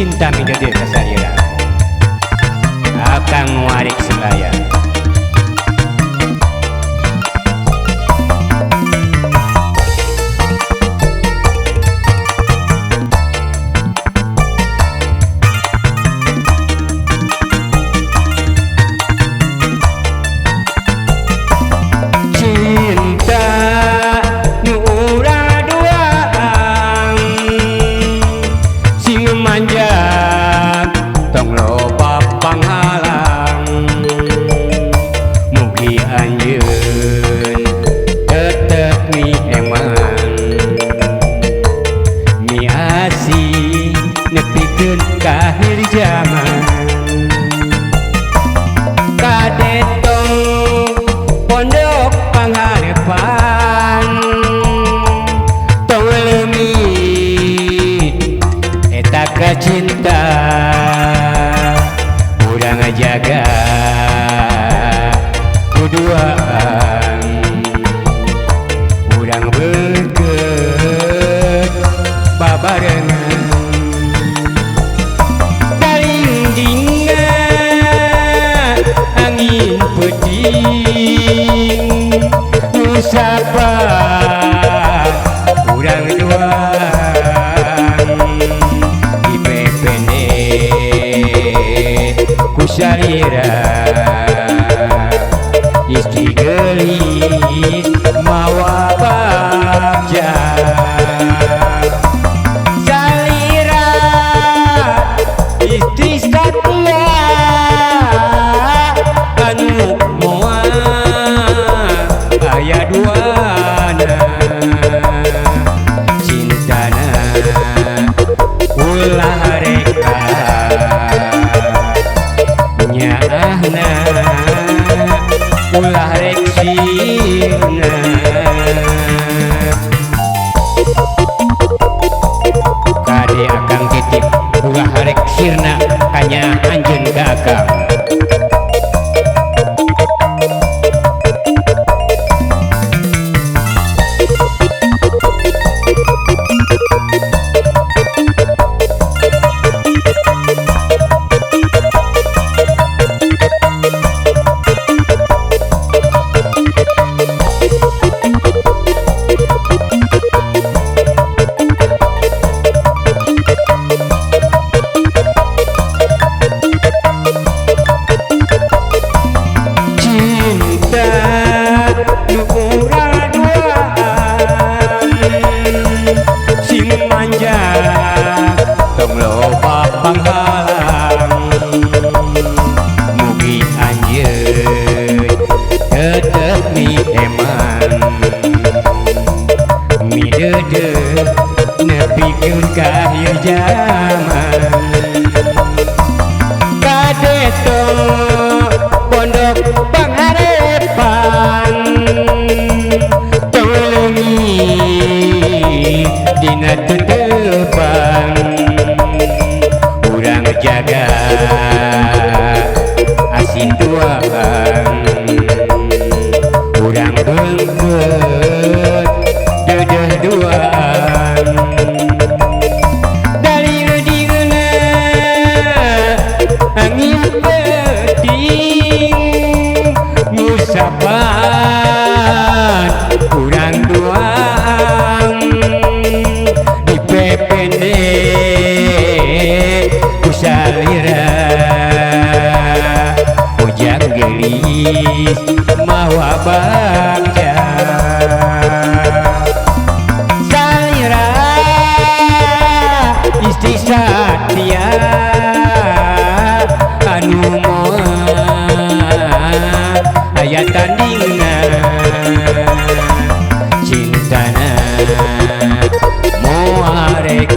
Cinta midede kasalira akang warik sebaya. Cinta nu urang duaan sing manja tong loba panghalang, mugi anjeun tetep mi eman mi asih nepikeun ka akhir zaman. Kadetong pondok pangharepan tong leungit eta kacinta urang ngajaga kuduaan, urang beukeut babarengan. Daling dina angin peuting musapa urang duaan di PPN ku salira istri geulis mawa bagja. Salira istri satia anu moal aya duana, cintana ulah reka nyaahna ulah rek sirna. Kade akang titip ulah rek sirna kanya anjeun ka akang. Cinta nu urang duaan sing manja tong loba panghalang, mugi anjeun tetep mi eman mi deudeuh nepikeun ka akhir jaman. Kadetong pondok pangharepan tong leungit dina tetepan, urang jaga asih duaan, urang beungkeut deudeuh duaan. Dari dina angin peuting ngusapan urang duaan di PPN ku salira ujang geulis mawa bagja. Salira istri satia anu moal aya tandingna, cintana moal rek.